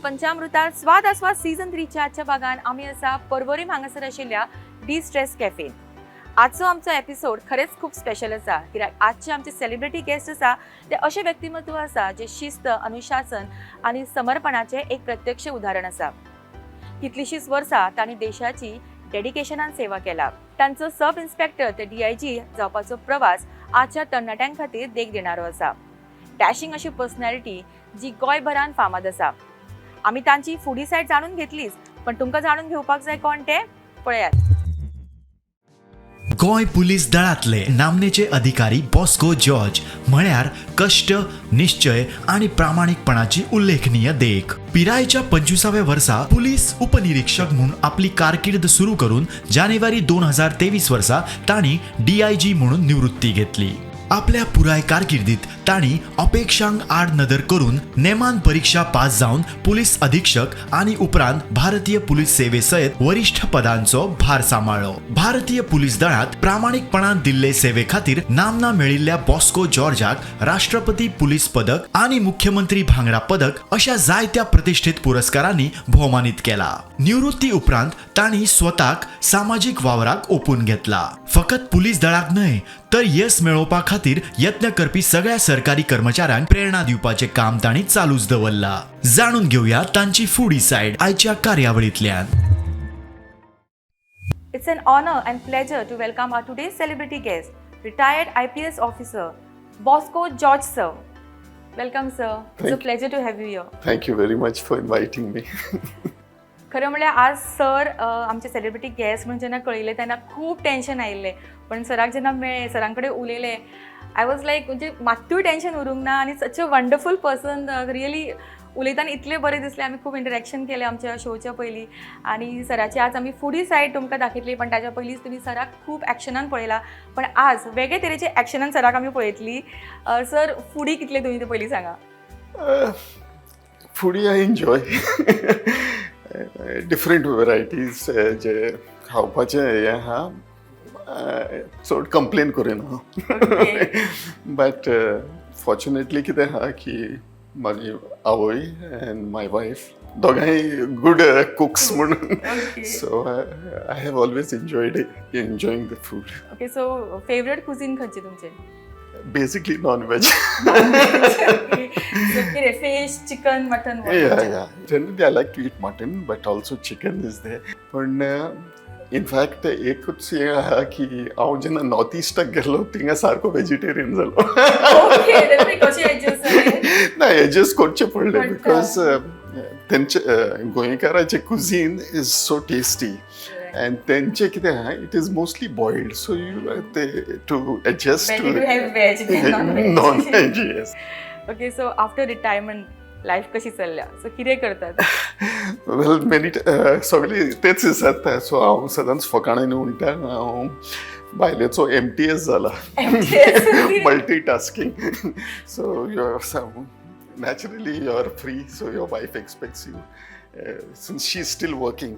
पंचामृतात स्वाद आस्वाद सीझन थ्रीच्या आजच्या भागान आमी आसा पर्वरीम हांगासर आशिल्ल्या डी स्ट्रेस कॅफेन. आजचो आमचो एपिसोड खरेंच खूब स्पेशल आसा, कित्याक आजचे आमचे सेलिब्रिटी गेस्ट आसा ते अशें व्यक्तिमत्व आसा जे शिस्त, अनुशासन आनी समर्पणाचें एक प्रत्यक्ष उदाहरण आसा. कितलींशींच वर्सां तांणी देशाची डेडिकेशनान सेवा केला. तांचो सब इन्स्पेक्टर ते डीआयजी जावपाचो प्रवास आजच्या तरणाट्यां खातीर देख देणारो आसा. डॅशिंग अशी पर्सनॅलिटी जी गोंयभरान फामाद आसा. आमी तांची फुडी सायड जाणून घेतलीच, पण तुमकां जाणून घेवपाक जाय कोण ते, पळयात. गोंय पुलीस दळांतले नामनेचे अधिकारी बॉस्को जॉर्ज म्हळ्यार कश्ट, निश्चय आनी प्रामाणीकपणाची उल्लेखनीय देख. पिरायेच्या 25व्या वर्सा पुलीस उपनिरीक्षक म्हूण आपली कारकीर्द सुरू करून जानेवारी 2023 वर्सा तांणी डीआयजी म्हणून निवृत्ती घेतली. आपल्या पुराय कारकिर्दीत तांणी अपेक्षांक आड नदर करून नेमान परीक्षा पास जावन पुलीस अधीक्षक आनी उपरांत भारतीय पुलीस सेवे सयत वरिश्ठ पदांचो भार सांबाळ्ळो. भारतीय पुलीस दळांत प्रामाणीकपणान दिल्ले सेवे खातीर नामना मेळिल्ल्या बॉस्को जॉर्जाक राष्ट्रपती पुलीस पदक आनी मुख्यमंत्री भांगरा पदक अशा जायत्या प्रतिष्ठित पुरस्कारांनी भोवमानीत केला. निवृत्ती उपरांत तांणी स्वताक सामाजीक वावराक ओपून घेतला. फकत पुलीस दळाक न्हय, तर येस मेळोवपा खातीर यत्न करपी सगळ्या सरकारी कर्मचाऱ्यांक प्रेरणा दिवपाचें काम तांणी चालूच दवरला. जाणून घेवया तांची फुडी सायड आयच्या कार्यावळींतल्यान. It's an honor and pleasure to welcome our today's celebrity guest, retired IPS officer Bosco George sir. Welcome, sir. It's a Thank you. Pleasure to have you here. Thank you very much for inviting me. खरं म्हणल्यार आज sir आमचे celebrity guest म्हणून जेन्ना कळयलें तेन्ना खूब tension आयिल्लें, पण सराक जेन्ना मेळ्ळें, सरां कडेन उलयलें, I was like म्हणजे मात्तूय टेन्शन उरूंक ना. आनी such a wonderful person, really उलयतना इतलें बरें दिसलें. आमी खूब इंटरेक्शन केलें आमच्या शोच्या पयलीं आनी सराची आज आमी फुडी सायड तुमकां दाखयतली, पण ताच्या पयलींच तुमी सराक खूब एक्शनान पळयला, पण आज वेगळे तरेचे एक्शनान सराक आमी पळयतली. सर, फुडी कितले तुमी ते पयलीं सांगा. Foodie, I enjoy different varieties जे खावपाचें हें आहा. चड कंप्लेन करिना, बट फॉर्च्युनेटली कितें आहा की म्हाजी आवय अँड my wife दोगांय गुड कुक्स म्हणून, so I have always enjoyed enjoying the food. Okay, so favourite cuisine खंयचें तुमचें? Basically non veg. So कितें, fish, chicken, mutton? Yeah. Generally, I like to eat mutton, but also chicken is there. पण in fact एकूच हें आहा की हांव जेन्ना नॉर्थ इस्टाक गेलो, थिंगा सारको वेजिटेरियन जालो. ओके, कशें एडजस्ट जालें? ना, एडजस्ट करचें पडलें. पडटा. Because तेंचे गोंयकाराचें cuisine is so tasty and तेंचें कितें आहा, it is mostly boiled, so you ते to adjust. Better to have veg than non-veg. Non veg, yes. Okay, so after retirement life कशी चल्ल्या? सो कितें करतात? वेल, मेनी सगळे तेच आसात. सो हांव सदांच फकाणांनी म्हणटा, हांव बायलेचो एमटीएस जाला. MTS? Multitasking. So you naturally, you are free, so your wife expects you, since she is still working,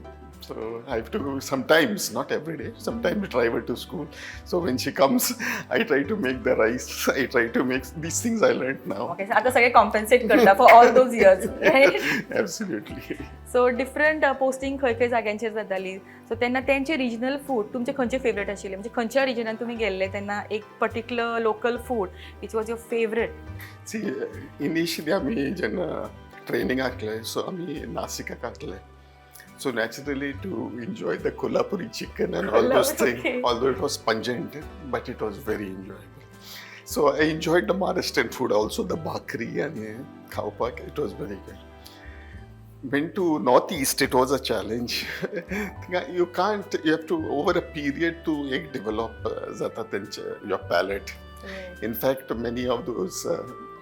so I have to sometimes, not every day, sometimes drive her to school. So when she comes, I try to make the rice, I try to make these things I learned now. Okay, आता सगळे compensate करता for all those years, right? Absolutely. So different posting खंय खंय जाग्यांचेर जाताली, so तेन्ना तेंचे regional food तुमचे खंयचे फेवरेट आशिल्ले? म्हणजे खंयच्या रिजनान तुमी गेल्ले तेन्ना एक particular local food which was your favourite? See, initially आमी जेन्ना ट्रेनिंगाक सो आमी नासिकाक आसले, so naturally to enjoy the Kolhapuri chicken and all those things, although it was pungent, but it was very enjoyable. So I enjoyed the Maharashtrian food also, the bhakri and खावपाक, it was very good. Went to Northeast, it was a challenge. You can't, you have to, over a period to एक develop जाता तेंचे your palate. In fact, many of those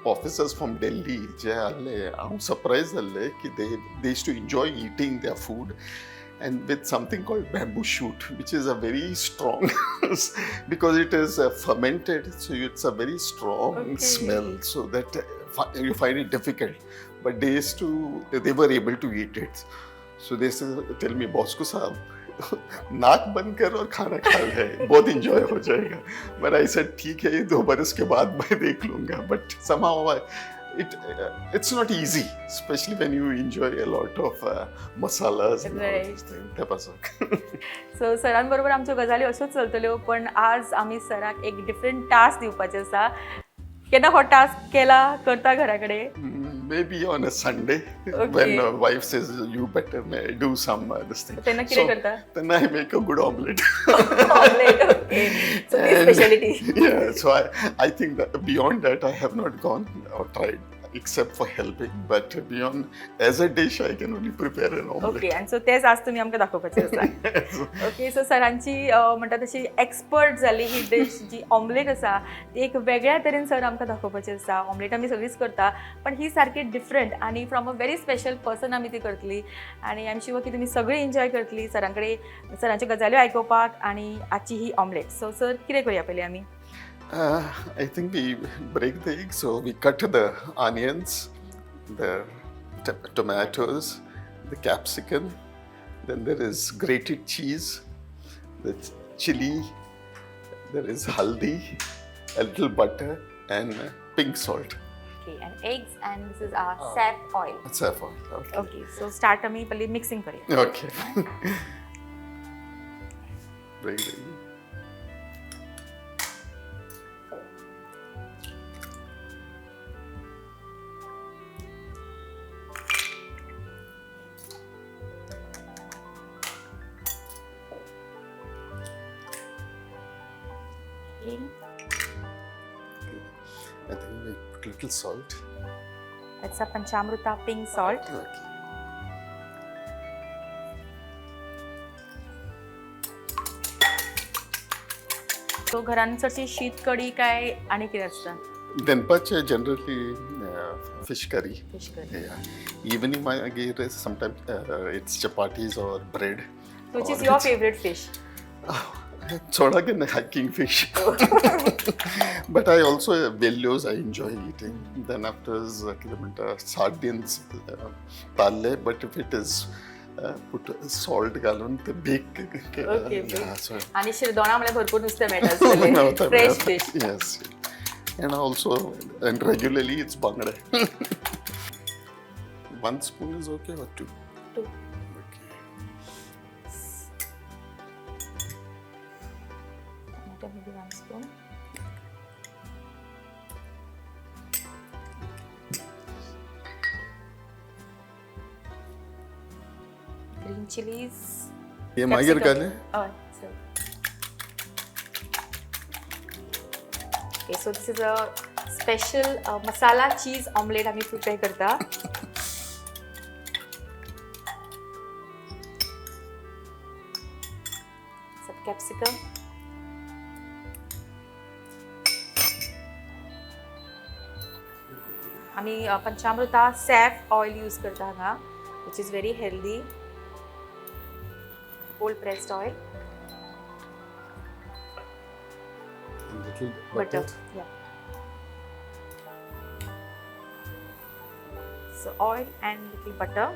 officers from Delhi जे आहले, हांव surprise जाल्ले की they used to enjoy eating their food and with something called bamboo shoot, which is a very strong, because it is fermented, so it's a very strong smell, so that you find it difficult. But they used to, they were able to eat it. So they said, tell me, "Bosco साहब, नाक बंद कर और खाना खा ले, बहुत enjoy हो जाएगा." But I said, "ठीक है, ये 2 बरस के बाद मैं देख लूंगा." But somehow It's not easy, especially when you enjoy a lot of masalas and all Right. these things. त्या पासून. सो सरांबरोबर आमच्यो गजाली अश्योच चलतल्यो, पण आज आमी सराक एक डिफरंट टास्क दिवपाचे आसा. केन्ना हो टास्क केला करता घरा कडेन? Maybe on a Sunday Okay. When wife says you better do some this thing. तेन्ना कितें So, करता? Then I make a good omelette. Omelette, okay. So ती And- speciality. Yeah, so I think that beyond that I have not gone or tried except for helping. But beyond, as a dish, I can only prepare an omelette. Okay, आनी so तेच आज तुमी आमकां दाखोवपाचें आसा. Okay, so सरांची म्हणटा तशी एक्सपर्ट जाली ही डीश जी ऑमलेट आसा, ती एक वेगळ्या तरेन सर आमकां दाखोवपाची आसा. ऑमलेट आमी सगळीच करता, पण ही सारकी डिफरंट आनी from a very special person आमी ती करतली. आनी I am sure की तुमी सगळीं एन्जॉय करतली सरां कडेन सरांच्यो गजाल्यो आयकुपाक आनी आजची ही ऑमलेट. सो सर, कितें करूया पयलीं आमी? I think we break the egg. So we cut the onions, the tomatoes, the capsicum. Then there is grated cheese, the chili. There is haldi, a little butter, and pink salt. Okay, and eggs, and this is our safe oil. Saffron. Okay. Okay, so start आमी पयलीं mixing करूया. Okay. Break the egg. Okay. I think we put little salt. That's a Panchamruta pink salt. Okay. So घरान चडशी शीत कडी काय आनी कितें आसता? दनपारचे generally fish curry. Fish curry. Yeah. Evening मागीर sometimes it's chapatis or bread. Which is Or your it's favourite fish? Soda can kingfish. But I also values I enjoy eating. Then after कितें म्हणटा sardines ताल्ले, but if it is put salt घालून ते bake. Okay, yeah, bake. So आनी शिरदोणा म्हळ्यार भरपूर नुस्तें मेळटा आसतलें. Fresh fish. Yes. And also, and regularly it's bangde. One spoon is okay or two? Two. Okay. Tomato maybe one spoon. Green chilies. हे मागीर Capsicum. घालें? हय, sir. Okay, so this is a special masala cheese omelette आम्ही prepare करता. Some capsicum. आम्ही पंचामृता सॅफ oil use करता हांगा, which is very healthy, cold pressed oil. And little butter. butter. Yeah. So oil and little butter.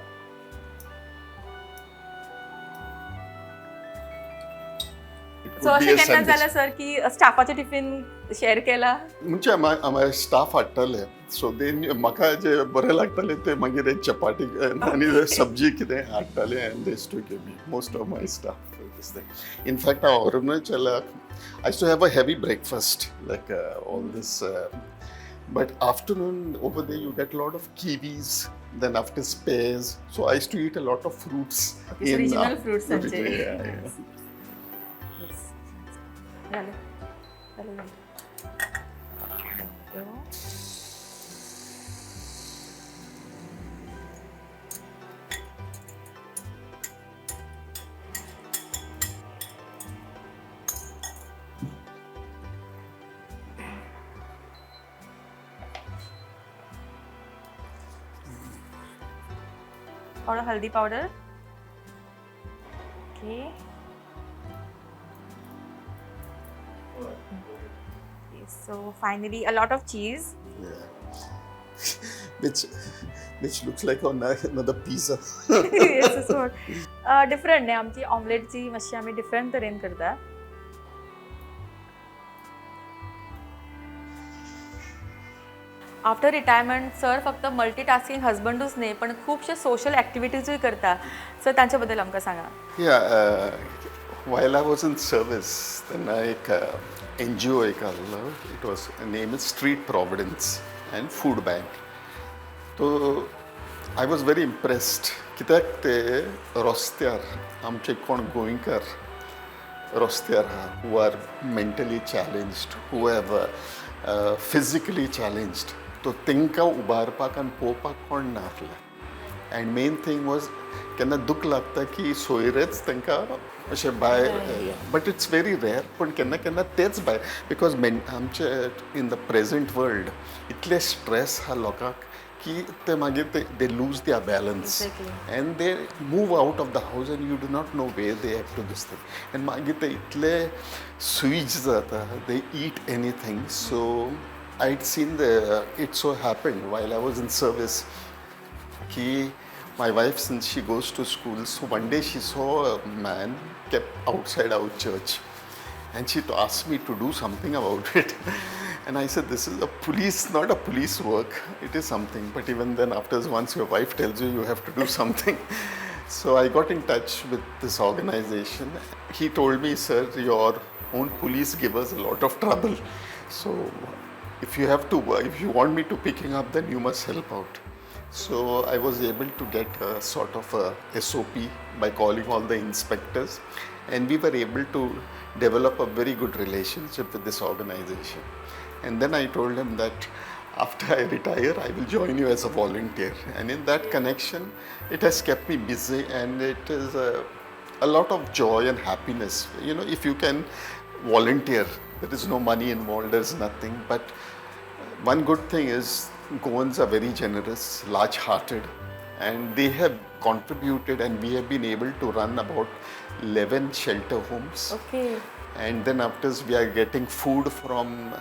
It so could be अशें a केन्ना sandwich. जालें sir की स्टाफाचें tiffin share केला? म्हणजे आमचे स्टाफ हाडटाले, सो ते म्हाका जे बरें लागताले ते मागीर एक चपाटी आनी सब्जी कितें हाडटाले and they used to give me, most of my staff this thing. In fact हांव अरुणाचलाक I used to have a heavy breakfast like all this, but afternoon over there you get lot of kiwis, then after pears, so I used to eat a lot of fruits. Okay, so regional fruits आमचे. Yeah, yeah. Yes. झालं झालं झालं. Tomato. थोडं हल्दी powder. Okay. So finally a lot of cheese. Yeah. Which looks like another pizza. Yes, so different न्ही आमची ऑमलेटची मातशी आमी डिफरंट तरेन करता. आफ्टर रिटायरमेंट सर फक्त मल्टीटास्किंग हजबंडूच न्ही पण खुबशे सोशल एक्टिविटीजूय करता. सर, तांचे बद्दल आमकां सांगा. Yeah, while I was in service, तेन्ना एक एनजीओ एक आहलो, it was name is Street Providence and Food Bank. तो I was very impressed कित्याक ते रस्त्यार आमचे कोण गोंयकार रस्त्यार आहा, who are mentally challenged, who have physically challenged, तो तांकां उबारपाक आनी पळोवपाक कोण ना आसले. अँड मेन थींग वॉज केन्ना दूख लागता की सोयरेच तांकां अशें भायर, बट it's very rare, पूण केन्ना केन्ना तेच भायर, because main आमचे इन the present world इतले स्ट्रेस आहा लोकांक की ते मागीर ते they lose their balance and they move out of the house and you do not know where they have to this thing, and मागीर ते इतले स्विच जाता, they eat anything. So I had seen the it so happened while I was in service की my wife, since she goes to school, so one day she saw a man kept outside our church and she asked me to do something about it. And I said, this is a police, not a police work, it is something. But even then, after once your wife tells you, you have to do something. So I got in touch with this organization. He told me, sir, your own police give us a lot of trouble. So if you have to, if you want me to picking up, then you must help out. So I was able to get a sort of a SOP by calling all the inspectors, and we were able to develop a very good relationship with this organization. And then I told him that after I retire, I will join you as a volunteer. And in that connection, it has kept me busy, and it is a lot of joy and happiness. If you can volunteer, there is no money involved, there is nothing. But one good thing is Goans are very generous, large-hearted, and they have contributed, and we have been able to run about 11 shelter homes. And then after we are getting food from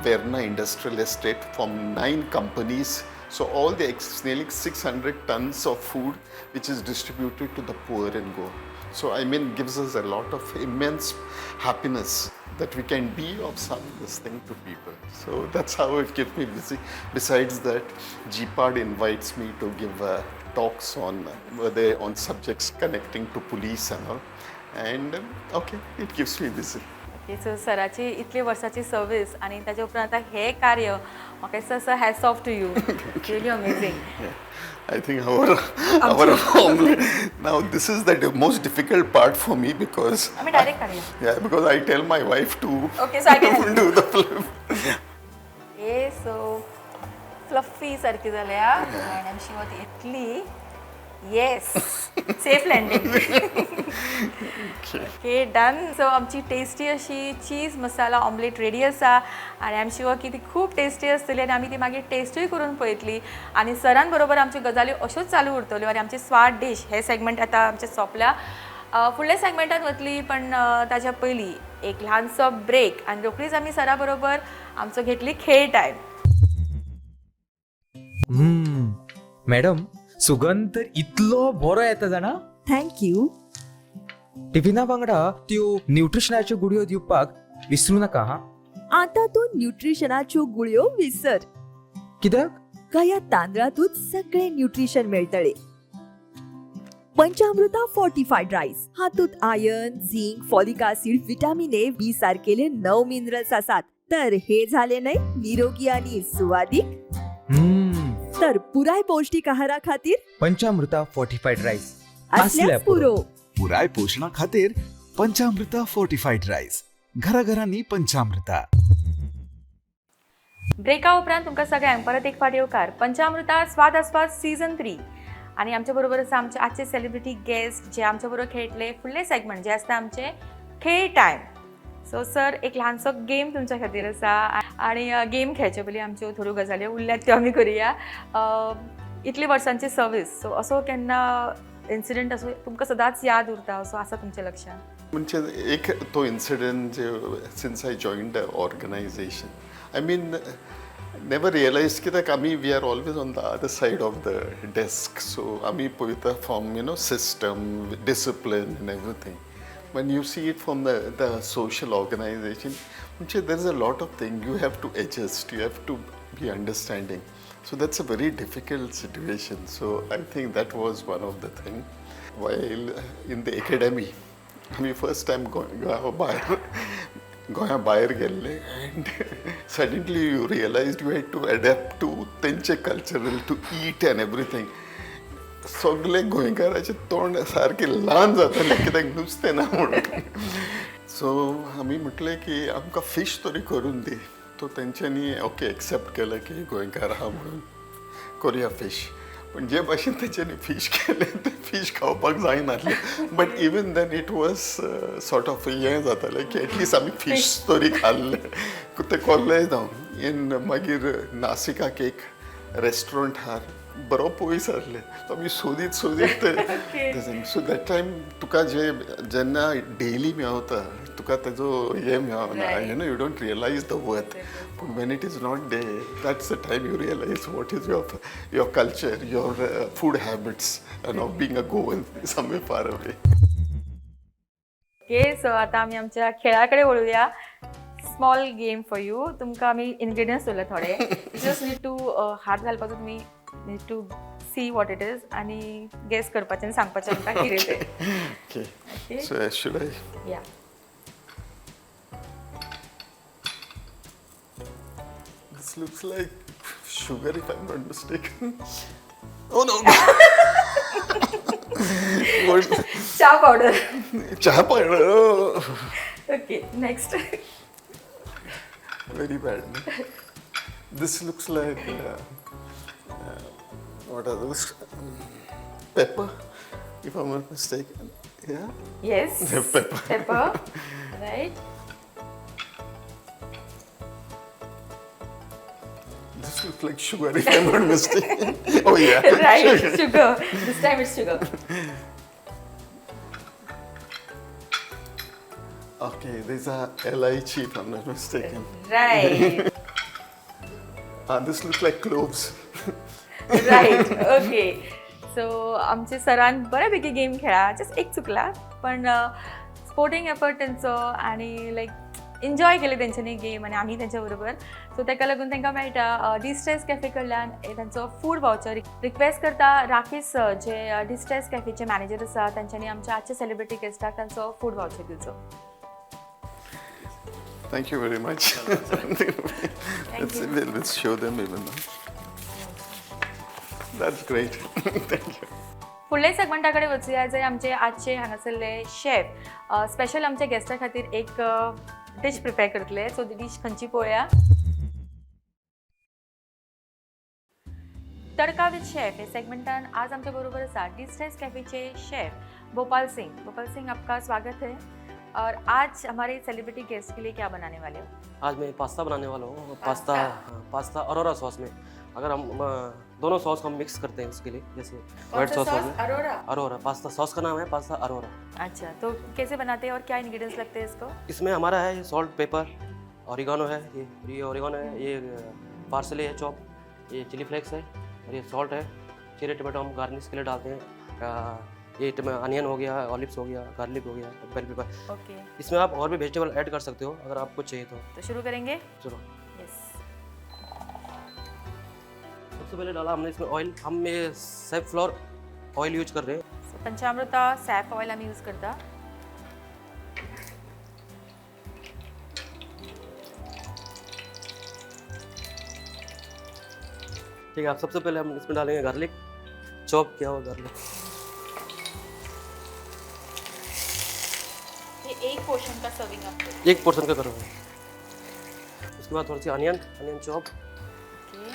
Verna Industrial Estate from 9 companies. So all the nearly 600 tons of food which is distributed to the poor in Goa. So I mean, gives us a lot of immense happiness that we can be of some this thing to people. So that's how it keeps me busy. Besides that, GPAD invites me to give talks on whether on subjects connecting to police and all. And okay, it keeps me busy. Okay, so सराची इतली वर्साची service आनी ताच्या उपरांत आतां हें कार्य म्हाका दिसता sir, hats off to you, really amazing. I think our omelet. Now this is the most difficult part for me because आमी डायरेक्ट काडया. Yeah, because I tell my wife to Okay, so I can do the flip. A so fluffy सारकी जाल्या आनी आमची वत येतली. Yes, safe landing. Okay, done. So आमची tasty अशी चीज मसाला ऑमलेट रेडी आसा आनी आम शुअर की ती खूब टेस्टी आसतली आनी आमी ती मागीर टेस्टूय करून पळयतली आनी सरान बरोबर आमच्यो गजाली अश्योच चालू उरतल्यो आनी आमचे स्वाद डीश हे सेगमेंट आतां आमचें सोंपल्या. फुडल्या सेगमेंटान वतली, पण ताच्या पयलीं एक ल्हानसो ब्रेक आनी रोखडीच आमी सरा बरोबर आमचो घेतली खेळ टायम. मॅडम, सुगंध तर इतलो बरो येता जाणा. Thank you. टिफिना वांगडा त्यो न्यूट्रिशनाच्यो गुळयो दिवपाक विसरू नाका हा. आता तूं न्यूट्रिशनाच्यो गुळयो विसर. कित्याक? ह्या तांदळातूच सगळे न्यूट्रिशन मेळटले. पंचामृता फोर्टिफाईड राईस हातूत iron, zinc, folic acid, vitamin A, B सारकेले 9 मिनरल्स आसात. तर हे झाले नाही निरोगी आणि सुवादीक. तर पुराय पौष्टिक आहारा खातीर पंचामृता फोर्टिफाईड राईस असल्याच पुरो. पुराय पोशणा खातीर पंचामृता फोर्टिफाईड राईस, घराघरांनी पंचामृता. ब्रेका उपरांत तुमकां सगळ्यांक परत एक फावट येवकार पंचामृता स्वाद आस्वाद सीझन 3 आनी आमच्या बरोबर आसा आमचे आजचे सेलिब्रिटी गेस्ट जे आमच्या बरोबर खेळटले फुडले सेगमेंट जे आसता आमचे खेळ टायम. सो सर, एक ल्हानसो गेम तुमच्या खातीर आसा आनी गेम खेळचे पयलीं आमच्यो थोड्यो गजाली उरल्यात त्यो आमी करुया. इतली वर्सांची सर्वीस, सो असो केन्ना इन्सिडंट असो तुमकां सदांच याद उरता असो आसा तुमच्या लक्षांत? म्हणजे एक तो incident J since I joined the organization, I mean, never realize कित्याक आमी we are always on the other side of the desk, so आमी पळयता from system, discipline and everything. When you see it from the social organization, म्हणजे there is a lot of thing you have to adjust, you have to be understanding. So that's a very difficult situation. So I think that was one of the thing. While in the academy, आमी first time गोंया भायर गोंया भायर गेल्ले and suddenly you realize you had to adapt to तेंचे cultural to eat and everything. सगळे गोंयकाराचें तोंड सारकें ल्हान जातालें कित्याक नुस्तें ना म्हणून. सो आमी म्हटलें की आमकां फीश तरी करून दी. तो तेंच्यांनी ओके एक्सेप्ट केलें की गोंयकार आहा म्हणून करुया फीश. पूण जे भाशेन तेंच्यांनी फीश केलें तें फीश खावपाक जायनासलें. But even then it was sort of हें जातालें की एटलिस्ट आमी फीश तरी खाल्लें, तें कोल्लेय जावं. इन मागीर नासिकाक एक रेस्टॉरंट आहा बरो पयस आहलें, सो आमी सोदीत सोदीत ते. सो that time तुका जे जेन्ना डेली मेवता तुका तेजो हें मेवना, you know, you don't realize the worth. पूण when it is not there, that's the time you realize what is your culture, your food habits and of being a Goan somewhere far away. Okay, so आता आमी आमच्या खेळा कडेन वळुया. Small game for you. तुमकां आमी ingredients दवरले थोडे, जस्ट नीड टू हात घालपाचो, तुमी need to see what it is आनी गेस करपाचें आनी सांगपाचें आमकां कितें तें. Okay. Okay. So should I? Yeah. This looks like sugar, if I'm not mistaken. Oh no! What? च्या powder. Cha powder. Oh. Okay, next. Very bad. No? This looks like what are those? Pepper, if I'm not mistaken. Yeah. Yes. Pepper. Pepper. Right. This looks like sugar, if I'm not mistaken. Oh yeah. Right. Sugar. This time it's sugar. Okay, these are elaichi, if I'm not mistaken. Right. This looks like cloves. Right. Okay. So आमचे सरान बऱ्यापैकी game खेळा, just एक चुकला, पण sporting effort तेंचो आनी लायक enjoy केले तेंच्यांनी गेम आनी आमी तेंच्या बरोबर. सो ताका लागून तांकां मेळटा डिस्ट्रेस कॅफे कडल्यान तांचो फूड वावचर. रिक्वेस्ट करता राकेश सर, जे डिस्ट्रेस कॅफेचे मॅनेजर आसा, तांच्यांनी आमच्या आजच्या सेलिब्रिटी गेस्टाक तांचो फूड वावचर दिवचो. Thank you very much. Thank you. Let's show them even now. That's great. Thank you. फुडल्या सेगमेंटा कडेन वचुया, जंय आमचे आजचे हांगासरले शेफ स्पेशल आमच्या गेस्टा खातीर एक डिश प्रिपेर करतले. सो ती डीश खंयची पळोवया. तडका विथ शेफ हे सेगमेंटान आज आमच्या बरोबर आसा डिस्ट्रेस कॅफेचे शेफ गोपाल सिंग. गोपाल सिंग, आपका स्वागत है. और आज हमारे सेलिब्रिटी गेस्ट के लिए क्या बनाने वाले हो? आज मैं पास्ता बनाने वाला हूँ. पास्ता, पास्ता अरोरा सॉस में. अगर हम दोनों सॉस हम मिक्स करते हैं उसके लिए, जैसे व्हाइट सॉस हो गया, अरोरा. अरोरा पास्ता सॉस का नाम है पास्ता अरोरा. अच्छा, तो कैसे बनाते हैं और क्या इंग्रेडिएंट्स लगते हैं इसको? इसमें हमारा है ये सॉल्ट, पेपर, ओरिगानो है, ये ओरिगानो है, ये पार्सले है चॉप, ये चिली फ्लेक्स है और ये सॉल्ट है. चेरी टमाटो हम गार्निश के लिए डालते हैं. ये अनियन हो गया, ऑलिव्स हो गया, गार्लिक हो गया, बेल पेपर. ओके. इसमें आप और भी वेजिटेबल ऐड कर सकते हो अगर आपको चाहिए तो. तो शुरू करेंगे. चलो. यस. सबसे पहले डाला हमने इसमें ऑयल. हम ये सैफफ्लावर ऑयल यूज कर रहे हैं. सो पंचामृता सैफ ऑयल आमी यूज करता. ठीक है, आप सबसे पहले हम इसमें डालेंगे गार्लिक, चॉप किया हुआ गार्लिक. ये एक पोर्शन का सर्विंग आपको? एक पोर्शन का करूँगा. उसके बाद थोड़ी सी अनियन, अनियन चॉप. ओके.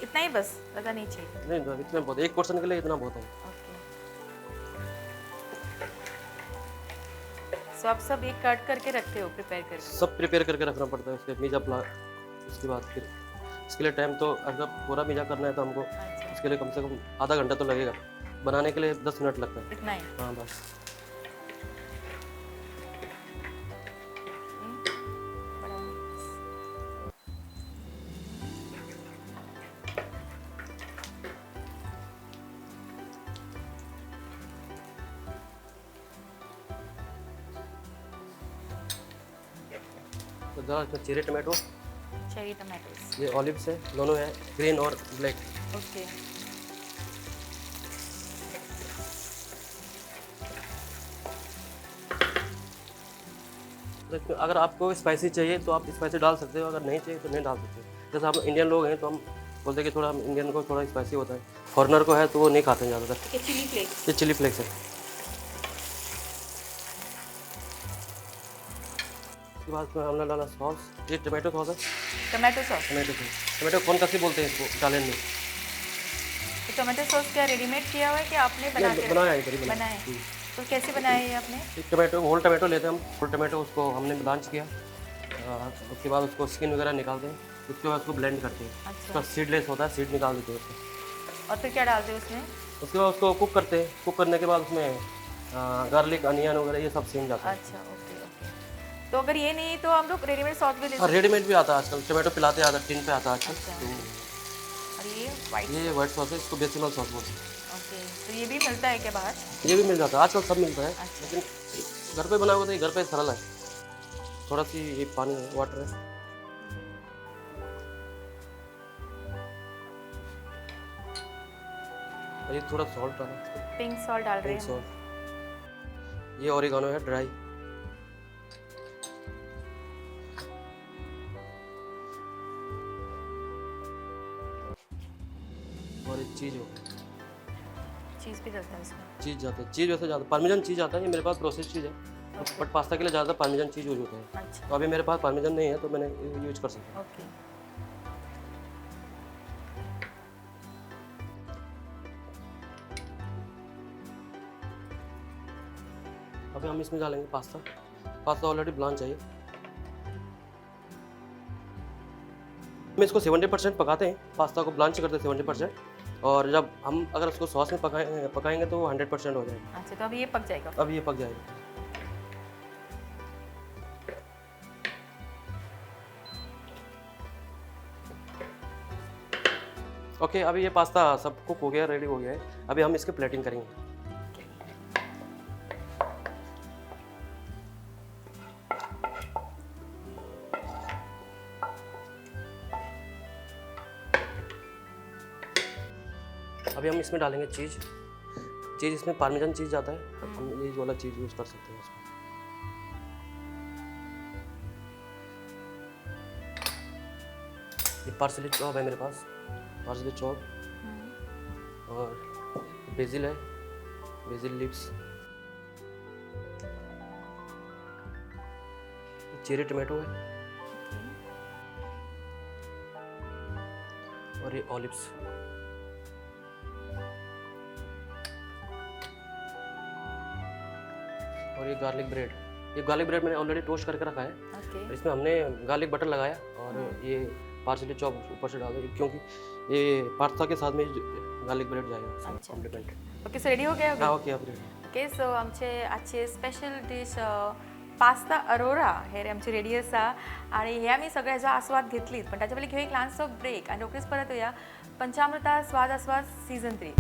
इतना ही बस, ज़्यादा नहीं चाहिए? नहीं, नहीं, इतना बहुत, एक पोर्शन के लिए इतना बहुत है. ओके. सो आप सब ये कट करके रखते हो, प्रिपेयर करके? सब प्रिपेयर करके रखना पड़ता है उसके मीजा प्ला. उसके बाद फिर इसके लिए टाइम तो अगर पूरा मीजा करना है तो हमको इसके लिए कम से कम आधा घंटा तो लगेगा. बनाने के लिए 10 मिनट लगता है. इतना ही? हाँ, बस. बड़ा mix. तो जरा इसमें चेरी टमाटो, चेरी टमाटोज, ये ऑलिव्स है, दोनों है ग्रीन और ब्लैक। ओके। तो इसमें अगर आपको स्पाइसी चाहिए तो आप स्पाइसी डाल सकते हो, अगर नहीं चाहिए तो नहीं डाल सकते। जैसे हम इंडियन लोग हैं तो हम बोलते हैं कि थोड़ा हम इंडियन को थोड़ा स्पाइसी होता है, फॉरेनर को है तो वो नहीं खाते हैं ज़्यादातर। ये चिली फ्लेक्स, ये चिली फ्लेक्स है। इसके बाद इसमें हमने डाला सॉस, ये टमाटो सॉस है। Tomato sauce, tomato sauce, tomato कौन कैसे बोलते हैं इसको इटालियन में। तो टमाटो सॉस क्या रेडीमेड किया हुआ है कि आपने बना के बनाया है? बनाया है। तो कैसे बनाया है आपने? एक टमाटो, होल टमाटो लेते हैं हम, होल टमाटो उसको हमने ब्लांच किया, उसके बाद उसको स्किन वगैरह निकालते हैं, उसके बाद उसको ब्लेंड करते हैं। अच्छा। उसका सीडलेस होता है, सीड निकाल देते हैं उसका। और फिर क्या डालते हैं उसमें? उसके बाद उसको कुक करते हैं, कुक करने के बाद उसमें गार्लिक, अनियन वगैरह ये सब सीन जाता है। अच्छा, ओके ओके। तो अगर ये नहीं तो हम लोग रेडीमेड सॉस भी ले और रेडीमेड भी आता है आजकल, टमाटो पिलाते आता है, टिन पे आता है आजकल। अच्छा। तो और ये वाइट, ये वाइट सॉस है, इसको बेसिमल सॉस बोलते हैं। ओके, तो ये भी मिलता है क्या बाहर? ये भी मिल जाता है आजकल, सब मिलता है। अच्छा। लेकिन घर पे बनाओगे तो ये घर पे सरल है। थोड़ा सी ये पानी है, वाटर है। और ये थोड़ा सॉल्ट डाला, पिंक सॉल्ट डाल रहे हैं। सॉल्ट। ये ओरिगानो है ड्राई। और ये चीज़ हो गया, चीज़ भी डलता है इसमें। चीज़ जाता है, चीज़ वैसे ज़्यादा पार्मेजान चीज़ आता है, ये मेरे पास प्रोसेस चीज़ है, बट पास्ता के लिए ज़्यादा पार्मेजान चीज़ यूज होता है। अच्छा। तो अभी मेरे पास पार्मेजान नहीं है तो मैंने यूज कर सकता हूँ। ओके। अभी हम इसमें डालेंगे पास्ता। पास्ता ऑलरेडी ब्लांच चाहिए। हम इसको 70% पकाते हैं, पास्ता को ब्लांच करते हैं 70%, और जब हम अगर उसको सॉस में पकाएंगे तो वो 100% हो जाएगा। अच्छा, तो अभी ये पक जाएगा। अब ये पक जाएगा। ओके, अभी ये पास्ता सब कुक हो गया, रेडी हो गया है। अभी हम इसकी प्लेटिंग करेंगे। अभी हम इसमें डालेंगे चीज़। चीज़ इसमें पार्मेजान चीज़ जाता है, हम ये वाला चीज़ यूज़ कर सकते हैं इसमें। ये पार्सली चॉप है मेरे पास, पार्सली चॉप और बेसिल है, बेसिल लीव्स, चेरी टमाटो है और ये ऑलिव्स। और ये गार्लिक ब्रेड, ये गार्लिक ब्रेड मैंने ऑलरेडी टोस्ट करके रखा है। ओके। इसमें हमने गार्लिक बटर लगाया और ये पार्सली चॉप ऊपर से डाल दिया, क्योंकि ये पास्ता के साथ में गार्लिक ब्रेड जाएगा। अच्छा। कॉम्प्लीमेंट। ओके, सो रेडी हो गया? हाँ, ओके, अब रेडी। ओके, सो आमचे आजचे स्पेशल डिश पास्ता अरोरा हे आमची रेडी आसा आणि हे आमी सगळ्याचो आस्वाद घेतलीच, पण ताच्या पयलीं घेवया एक ल्हानसो ब्रेक आनी रोखडीच परत येवया पंचामृता स्वाद आस्वाद सीजन 3।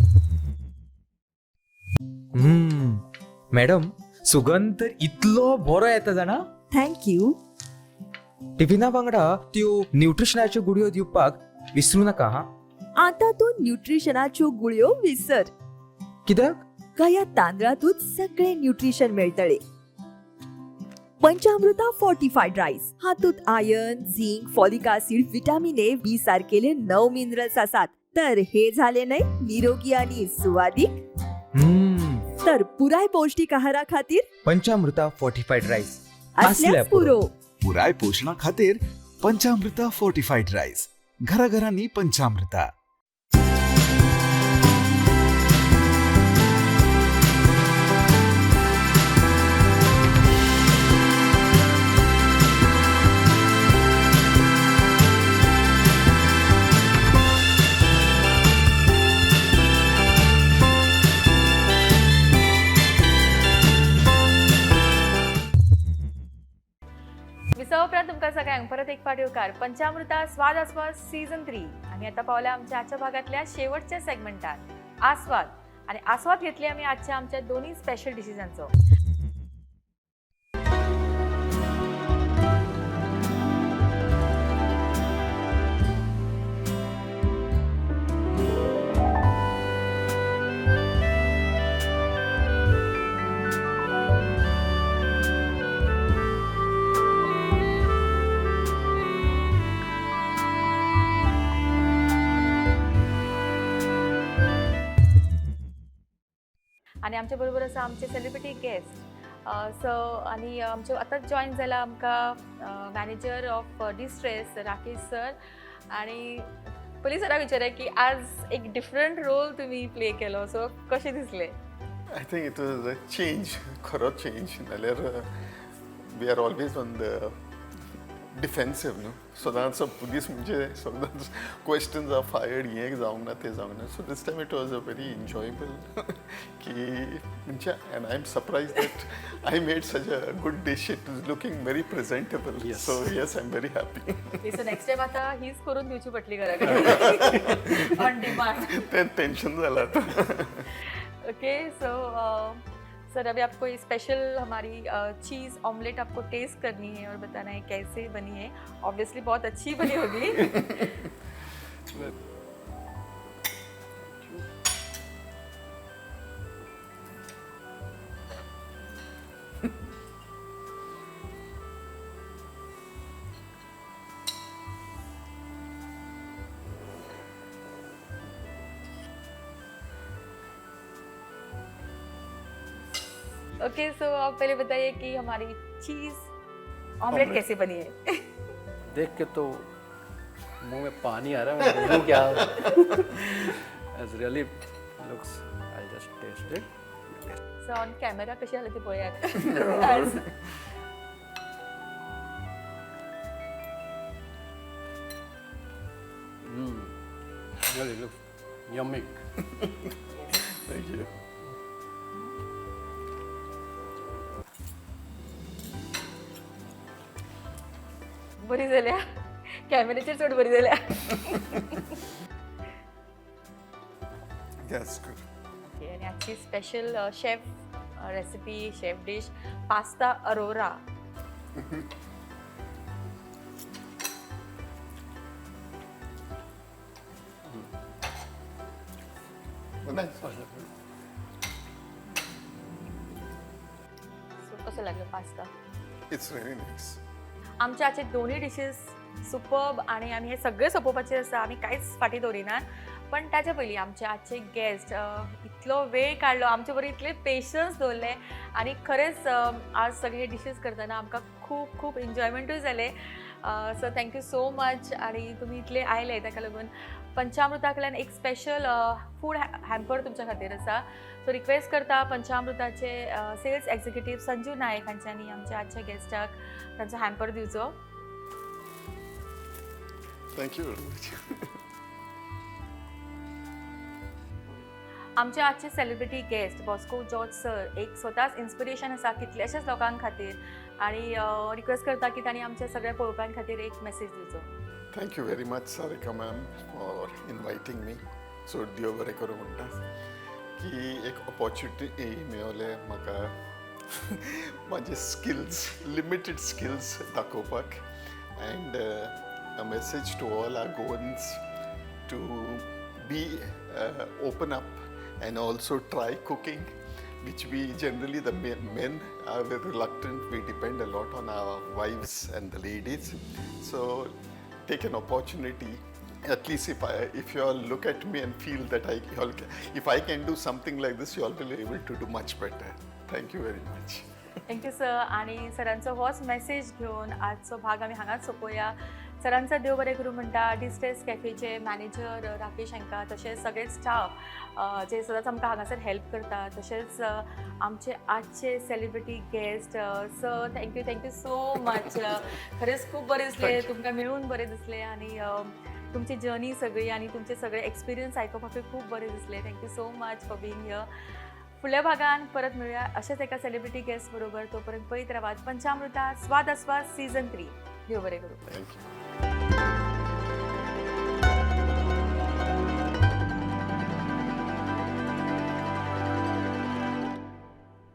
मॅडम, सुगंध तर इतलो बरो येता जाणा। Thank you. टिफिना वांगडा त्यो न्यूट्रिशनाच्यो गुळयो दिवपाक विसरू नाका हा। आता तूं न्यूट्रिशनाच्यो गुळयो विसर। कित्याक? कया तांदळातूच सगळे न्यूट्रिशन मेळटले। पंचामृता फोर्टिफाईड राईस हातूत iron, zinc, folic acid, vitamin A, B सारकेले 9 मिनरल्स आसात। तर हे झाले नाही निरोगी आणि सुवादीक। तर पुराय पौष्टिक आहारा खातीर पंचामृता फोर्टिफाईड राईस असल्यास पुरो। पुराय पोषणा खातीर पंचामृता फोर्टिफाईड राईस, घराघरांनी पंचामृता। विसवा उपरांत तुमकां सगळ्यांक परत एक फावट येवकार पंचामृता स्वाद आस्वाद सीजन 3। आमी आतां पावल्या आमच्या आजच्या भागांतल्या शेवटच्या सेगमेंटात आस्वाद, आनी आस्वाद घेतले आमी आजच्या आमच्या दोन्ही स्पेशल डिशीजांचो। आनी आमचे बरोबर आसा आमचे सेलिब्रिटी गेस्ट. सो आनी आमचे आतांच जॉयन जाला आमकां manager of De Stress Rakesh sir. आनी पयलीं सराक विचारया की आज एक डिफरंट रोल तुमी प्ले केलो, सो कशें दिसलें? I think it was a change, खरो चेंज. नाल्यार we are always on the defensive न्हू. सदांच पुलीस म्हणजे सदांच क्वेश्चन्स are fired, हें जावंक ना, तें जावंक ना. So this time it was a very enjoyable की म्हणजे, and I am surprised that I made such a good dish. It is looking very presentable. So yes, I am very happy. So next time आता हीच करून दिवची पडली घरा कडेन on demand. तें टेंशन जालां आतां. ओके, सो सर अभी आपको ये स्पेशल हमारी चीज़ ऑमलेट आपको टेस्ट करनी है और बताना है कैसे बनी है. ऑब्वियसली बहुत अच्छी बनी होगी. ओके, सो आप पहले बताइए कि हमारी चीज़ ऑमलेट कैसे बनी है. देख के तो मुंह में पानी आ रहा है, मैं बोलूं क्या. It's really looks, I just taste it. So on camera कशी आली ती पळयात. Really looks yummy. Thank you. बरी जाल्या, कॅमेऱ्याचेर चड बरी जाल्या. That's good. Okay, आणि आजची special chef recipe, chef dish pasta Arora. Nice. So कसं लागलं पास्ता? It's very nice. आमच्या आजचे दोन्ही डिशीज सुपर्ब आणि आमी हे सगळे सोंपोवपाचे आसा, आमी कांयच फाटीं दवरिनात. पण ताच्या पयलीं आमचे आजचे गेस्ट इतलो वेळ काडलो, आमचे बरोबर इतले पेशन्स दवरले आनी खरेंच आज सगळे डिशीज करतना आमकां खूब खूब एन्जॉयमेंटूय जालें. So thank you so much. आनी तुमी इतले आयले ताका लागून पंचामृता कडल्यान एक स्पेशल फूड हॅम्पर तुमच्या खातीर आसा. सो रिक्वेस्ट करता पंचामृताचे सेल्स एक्झिक्युटीव संजू नायक हांच्यांनी आमच्या आजच्या गेस्टाक तांचो हॅम्पर दिवचो. Thank you very much. आमचे आजचे celebrity guest Bosco George sir एक स्वताच इन्स्पिरेशन आसा कितल्याशाच लोकां खातीर आनी रिक्वेस्ट करता की तांणी आमच्या सगळ्या पळोवप्यां खातीर एक मेसेज दिवचो. Thank you very much, Sarika ma'am, for inviting me. So देव बरें करूं म्हणटा की एक ऑपॉर्च्युनिटी मेवले म्हाका म्हाजे स्किल्स, लिमिटेड स्किल्स दाखोवपाक. And a message to all our Goans to be open up and also try cooking, which we generally, the men are very reluctant. We depend a lot on our wives and the ladies. So take an opportunity. At least if you all look at me and feel that if I can do something like this, you all will be able to do much better. Thank you very much. Thank you sir. आनी सरांचो होच message घेवन आजचो भाग आमी हांगाच सोंपोवया. सरांचो देव बरें करूं म्हणटा. डिस्ट्रेस कॅफेचे मॅनेजर राकेश हांकां, तशेंच सगळे स्टाफ जे सदांच आमकां हांगासर हेल्प करता, तशेंच आमचे आजचे celebrity guest sir, thank you so much. खरेंच खूब बरें दिसलें तुमकां मेळून, बरें दिसलें आनी तुमची जर्नी सगळी आनी तुमचे सगळे एक्सपिरियन्स आयकुपाकूय खूब बरें दिसलें. Thank you so much for being here. फुडल्या भागान परत मेळुया अशेंच एका सेलिब्रिटी गेस्ट बरोबर. तोपर्यंत पळयत रावात पंचामृता स्वाद आस्वाद सीझन 3. देव बरें करूं. Thank you.